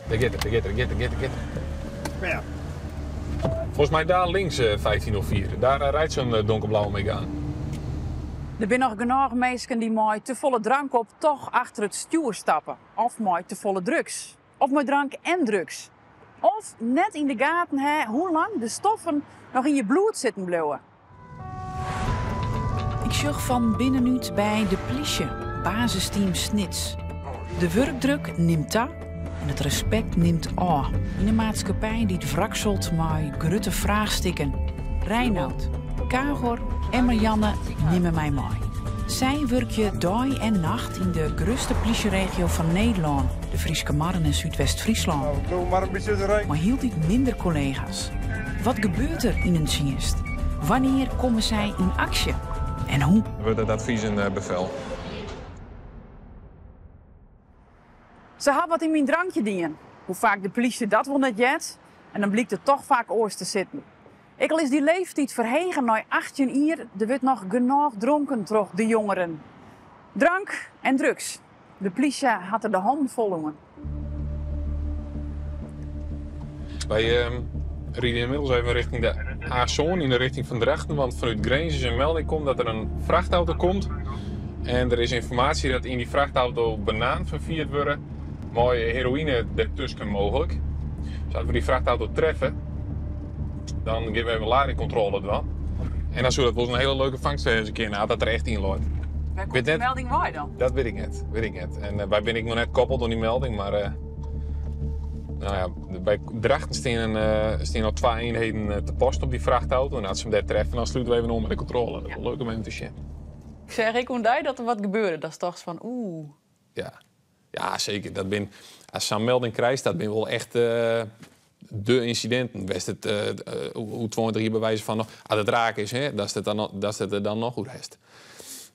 Dêr giet er, dêr giet er, giet er, giet er, giet er. Ja. Volgens mij daar links 1504. Daar rijdt zo'n donkerblauwe Megane. Der binne noch genôch minsken dy't mei tefolle drank op toch achter it stjoer stappe. Of mei tefolle drugs. Of mei drank en drugs. Of net yn de gaten ha hoe lang de stoffen noch yn je bloed sitten bliuwe. Ik sjoch fan binnenút by de plysje, basisteam Snits. De wurkdruk nimt ta en it respekt nimt ôf. Yn in maatskippij dy't wrakselt mei grutte fraachstikken. Reinoud, Kagor en Marianne nimme my mei. Sy wurkje dei en nacht yn de grutste plysjeregio fan Nederlân, de Fryske Marren en Súdwest-Fryslân. Mei hieltyd minder kollega's. Wat gebeurt der yn in tsjinst? Wannear komme sy yn aksje? En hoe? Wurdt it advys in befel? Se ha wat yn myn drankje dien. Hoe faak de plysje dat wol net heart en dan blykt it toch faak oars te sitten. Ek al is dy leeftiid ferhege nei 18 jier, der wurdt noch genôch dronken troch de jongeren. Drank en drugs. De plysje hat der de hannen fol oan. Wy ride ynmiddels even rjochting de A7 yn de rjochting fan Drachten, want fanút Grins is in melding kommen dat der in frachtauto komt. En der is ynformaasje dat yn dy frachtauto bananen ferfierd wurde mei heroïne dertusken mooglik. Dus as we dy frachtauto treffe, dan gean we even ladingkontrôle dwaan. En dan soe dat wolris in hiele leuke fangst wêze kinne, as dat der echt yn leit. Wêr komt de melding wei dan? Dat wit ik net, wit ik net. En wy binne ek noch net koppeld oan dy melding, mar no ja, by Drachten stean al twa eenheden te post op dy frachtauto. En as se him dêr treffe, dan slute we even oan mei de kontrôle. Dat is wol leuk om even te sjen. Ik seach ek oan dy dat der wat gebeurde. Datst tochtst fan oeh. Ja, ja seker. Dat bin, as sa'n melding krijst, dat bin wol echt de ynsidinten. Wêr'tst it oer 20 jier by wize fan noch, as it raak is, hè, datst it dan, datst it der dan noch oer hast.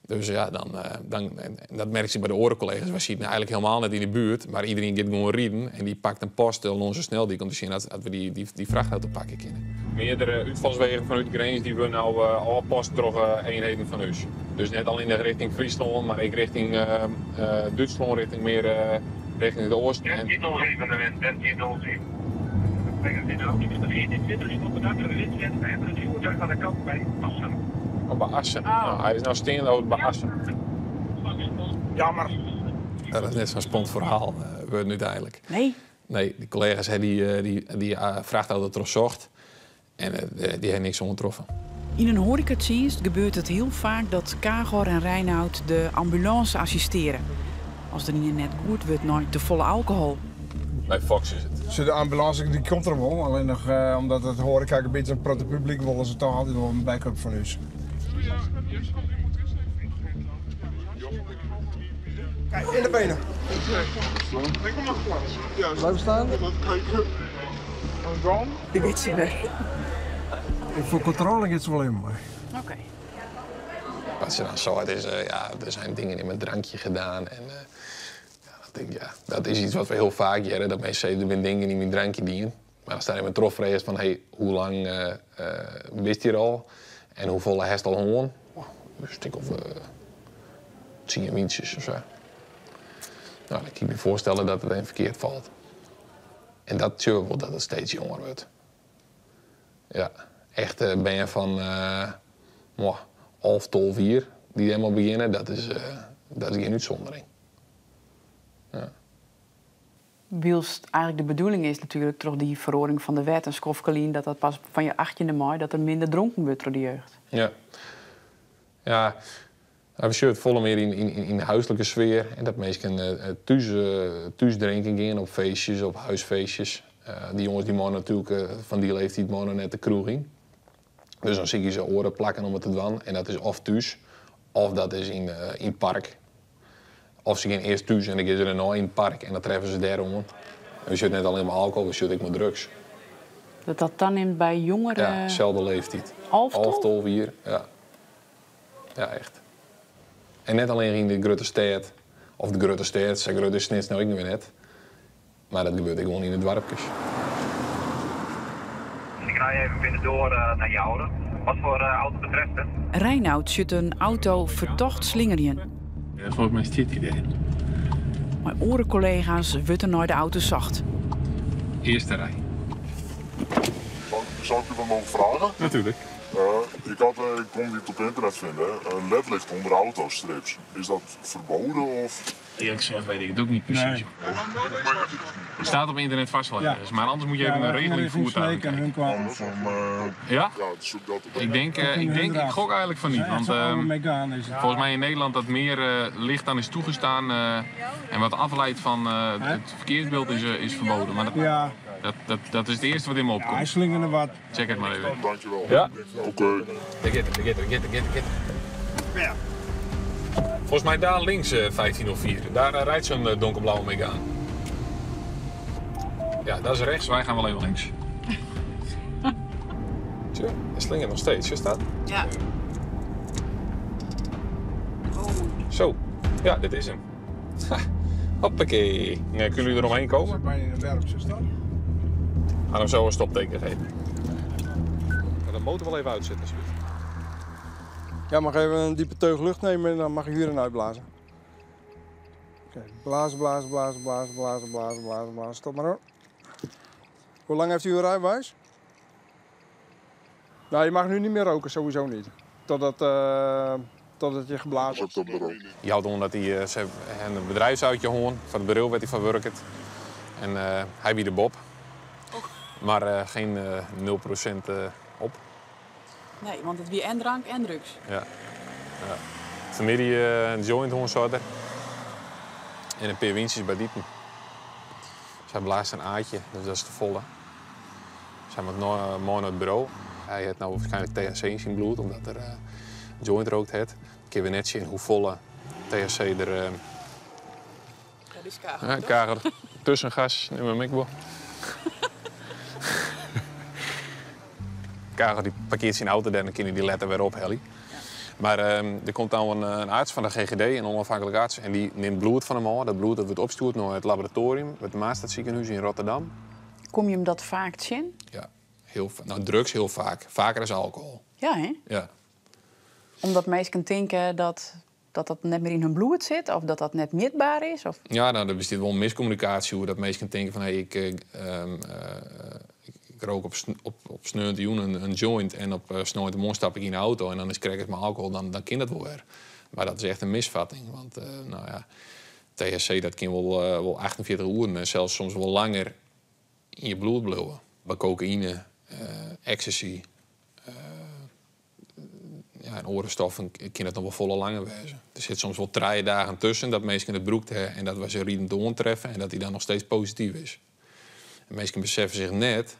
Dus ja, dan, dan, dat merk je by de oare kollega's. Wy sieten eigentlik hielendal net yn de buert, mar iderien giet gewoan riden en dy pakt in post lâns de sneldyk om te sjen dat we dy frachtauto pakke kinne. Meardere útfalswegen fanút Grins dy wurde no ôfpost troch eenheden fan ús. Dus net allinnich rjochting Fryslân, mar ek rjochting Dútslân, rjochting mear rjochting it oasten. Oh, by Assen. Oh. Hy is no steande by Assen. Jammer. Dat is net sa'n spannend ferhaal wurden úteinlik. Nee. Nee, de kollega's ha dy frachtauto trochsocht en dy ha niks oantroffen. Yn in hoarekatsjinst gebeurt it hiel faak dat Kagor en Reinoud de ambulânse assistearje as der ien net goed wurdt nei tefolle alkohol. By Fox is it. Sjoch, de ambulânse dy komt der wol, allinnich omdat it hoarekagebiet in protte publyk wolle se toch altyd wol in backup fan ús. Kijk, in de benen. Blijven staan. Die wit se wer. Foar kontrôle giet se wol even mei. Oké. Wat se dan seit is, ja, er zijn dingen in mijn drankje gedaan. En ja, dan tink ik, ja, dat is iets wat we hiel faak hearre, dat minsken sizze, der binne dingen yn myn drankje dien. Mar dan stean even trochfreegest fan, hey, hoe lang bist hjir al en hoefolle hast al hân? In stik of 10 wyntsjes of sa. No, dan kin ik my foarstelle dat it even ferkeard falt. En dat sjogge we wol dat it steeds jonger wurdt. Ja, echt bern fan moah, 11, 12 jier dy't dêrmei begjinne, dat is gjin útsûndering. Ja. Wylst eigentlik de bedoeling is natuerlik troch dy feroaring fan de wet in skoftke lyn dat dat pas fan je achttjinde mei, dat der minder dronken wurdt troch de jeugd. Ja. Ja, we sjogge it folle mear yn de huislike sfear en dat minsken thús, thús drinken gean op feestjes, op huisfeestjes. Dy jonges dy meie natuerlik fan dy leeftiid meie noch net de kroech yn. Dus dan sykje se oare plakken om it te dwaan en dat is of thús of dat is yn it park. Of se gean earst thús en dan gean se dêrnei yn it park en dan treffe se dêr oan. En we sjogge net allinnich mei alkohol, we sjogge ek mei drugs. Dat dat tanimt by jongeren? Ja, selde leeftiid. 11, 11, 12 jier, ja. Ja, echt. En net allinnich yn de grutte stêd, of de grutte stêd, sa grut is Snits no ek wer net. Mar dat gebeurt ek gewoan yn de doarpkes. Ik rij even binnendoar nei Joure. Wat foar auto betreft it? Reinoud sjocht in auto fertocht slingerjen. Folgens my stiet hy dêr. Mei oare kollega's wurdt der nei de auto socht. Earste rij. Zou ik u wat mogen vragen? Natuurlijk. Ik, had, ik kon dit op internet vinden. Ledlicht onder autostrips. Is dat verboden of? Eerlijk gezegd weet ik het ook niet precies. Nee. Het staat op internet vast wel Ja. ergens, maar anders moet je Ja, even een wij gingen regeling richting voertuigen Sneek en hun kijken. kwamen. Van, Ja? ja, zoek dat op. Ik denk, ik denk, ik gok eigenlijk van niet. Ja, Want zo'n oude Megane is het. volgens mij in Nederland dat meer licht dan is toegestaan en wat afleidt van het verkeersbeeld is verboden. Maar dat, Ja, dat is het eerste wat in me ja, hij opkomt. slingerde wat. Check het maar even. Dankjewel. Ja. Oké. Daar gaat het, daar gaat het, daar gaat het, daar gaat het. Ja. Volgens mij daar links 1504. Daar rijdt zo'n donkerblauwe Megane. Ja, dat is rechts. Wij gaan wel even links. Tja, hij slingert nog steeds. Is dat? Ja. Zo. Ja, dit is hem. Ha, hoppakee. Ja, kunnen jullie er omheen komen? Zit bijna in de werf, is dat? Gaan hem zo een stopteken geven. Ik ga de motor wel even uitzetten, alsjeblieft. Ja, mag even een diepe teug lucht nemen en dan mag je hierin uitblazen. Oké, blazen, blazen, blazen, blazen, blazen, blazen, blazen, blazen. Stop maar hoor. Hoe lang heeft u uw rijbewijs? Nou, je mag nu niet meer roken, sowieso niet. Totdat je geblazen Zet dat erop. Je houdt omdat hij ze een bedrijfsuitje hoorn. Van het bureau werd hij verwerkt. En hij biedt de Bob. Maar geen 0% op. Nee, want het wie en drank en drugs. Ja. Ja. Vanmiddag een joint hoorn zat er. En een paar windjes bij Diepen. Zij blaast een aatje, dus dat is de volle. Zij moet mooi naar het bureau. Hij heeft nou waarschijnlijk THC in zijn bloed, omdat er een joint rookt het. Ik we net zien hoe volle THC er Dat is kager. ja, kager tussengas, neem maar ik wel. Kager die parkeert zijn auto daar en dan kunnen die letter weer op, Helly. Maar er komt dan een arts van de GGD, een onafhankelijk arts, en die neemt bloed van hem af. Dat bloed dat wordt opgestuurd naar het laboratorium, het Maasstadziekenhuis in Rotterdam. Kom je hem dat vaak zien? Ja, heel nou, drugs heel vaak. Vaker is alcohol. Ja, hè? Ja. Omdat mensen denken dat dat net meer in hun bloed zit of dat dat net meetbaar is? Of... Ja, nou, er bestaat wel een miscommunicatie hoe dat mensen denken van... Hey, ik rook op sneeuwtjoen een joint en op sneeuwtje stap ik in de auto en dan is crack het mijn alcohol, dan kan dat wel weer. Maar dat is echt een misvatting, want nou ja, THC dat kan wel 48 uur en zelfs soms wel langer in je bloed blijven. Bij cocaïne, ecstasy, ja, en orenstoffen kan het nog wel volle langer wezen. Er zit soms wel 3 dagen tussen dat mensen in het broek hebben en dat we ze rieden doontreffen en dat die dan nog steeds positief is. En mensen beseffen zich net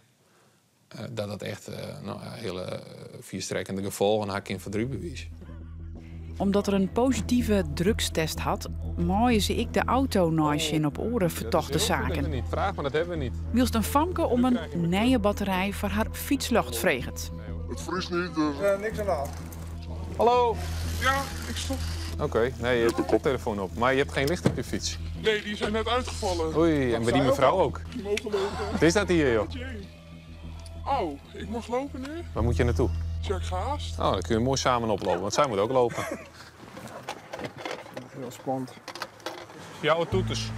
dat dat echt nou, ja, hele vierstrekkende gevolgen had in verdrietbewijs. Omdat er een positieve drugstest had, mooien ze ik de auto naast in op oren vertochte Dat is heel goed dat zaken. we niet vraag, maar dat hebben we niet. Wielst een famke om een nieuwe batterij voor haar fietslucht vreget. Het vriest niet, dus... Niks aan de hand. Hallo! Ja, ik stop. Oké, nee, je hebt een koptelefoon op, maar je hebt geen licht op je fiets. Nee, die zijn net uitgevallen. Oei, en bij die mevrouw ook. Die mogen lopen. Wat is dat hier, joh? Jee. Oh, ik mag lopen nu? Waar moet je naartoe? Check gehaast. Oh, dan kun je mooi samen oplopen, want zij moet ook lopen. Heel spannend. Jouw toeters.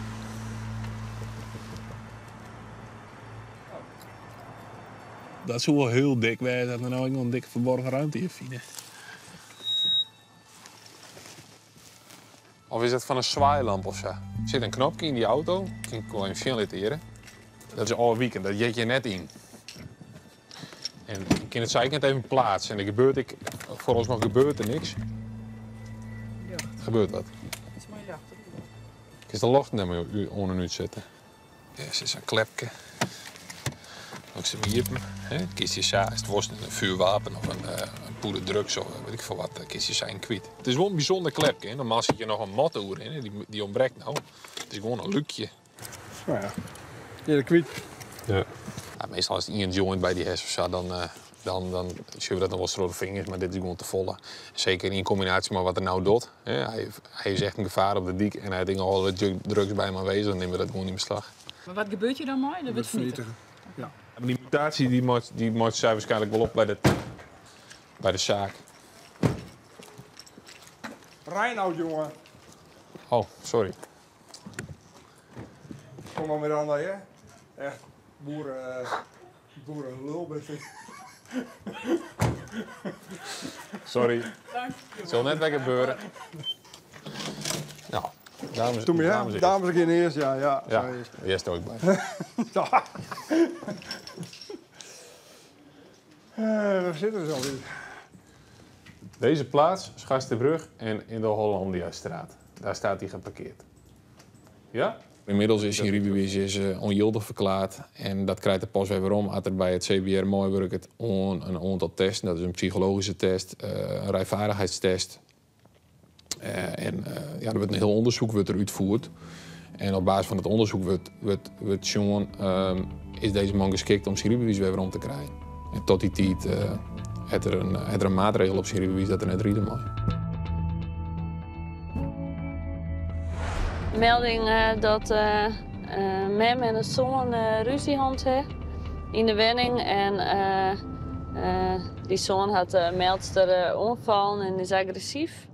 Dat is wel heel dik werd dat er nou ook nog een dikke verborgen ruimte hier vinden. Of is dat van een zwaailamp of zo? Er zit een knopje in die auto. Ik kan wel even zien. Dat is al weekend, dat jet je net in. En ik kan het zeker net even plaatsen. En er gebeurt ik, vooralsnog gebeurt er niks. Ja. Er gebeurt wat. Dat is mooi lucht. Ik is de locht naar me onder nu zetten. Ja, er zit zo'n klepje. Ook zit hier, hè? Kistje sa, is het worst een vuurwapen of een poeder drugs of weet ik veel wat. Kistje zijn kwijt. Het is wel een bijzonder klepje. Hè? Normaal zit je nog een mottoer in, hè? Die ontbreekt nou. Het is gewoon een lukje. Nou ja, hier de kwiet. Ja. Ja, meestal als het één joint bij die hers of zo, dan zullen we dat nog wel strode vingers, maar dit is gewoon te volle. Zeker in combinatie met wat er nou doet. Hè? Hij is echt een gevaar op de dik en hij heeft nog alle drugs bij hem aanwezig, dan nemen we dat gewoon in beslag. Maar wat gebeurt je dan mooi? Dat wordt vernietigd. Ja. Maar die mutatie die maakt zij waarschijnlijk wel op bij de zaak. Reinoud, jongen. Oh, sorry. Kom maar weer aan, hè? Echt. Boeren, boerenlul bist. Sorry. Het zal net weer gebeuren. Nou, dames, Doe maar, ja. dames, Dames gaan eerst, ja. Ja, Ja, zo is het. eerst ook bij. Ja. Waar zitten ze alweer? Deze plaats, Scharsterbrug en in de Hollandiastraat. Daar staat hij geparkeerd. Ja? Inmiddels is zijn rijbewijs is, ongildig verklaard. En dat krijgt de pas weer om. Als er bij het CBR mooi werkt het on, een aantal testen. Dat is een psychologische test, een rijvaardigheidstest. En ja, er wordt een heel onderzoek wordt er uitgevoerd. En op basis van het onderzoek wordt jongen, is deze man geschikt om zijn rijbewijs weer om te krijgen. En tot die tijd het er een maatregel op zijn rijbewijs dat er net rijden mag. Melding dat mem en de zoon ruzie hadden in de wenning. En die zoon had meldster omvallen en is agressief.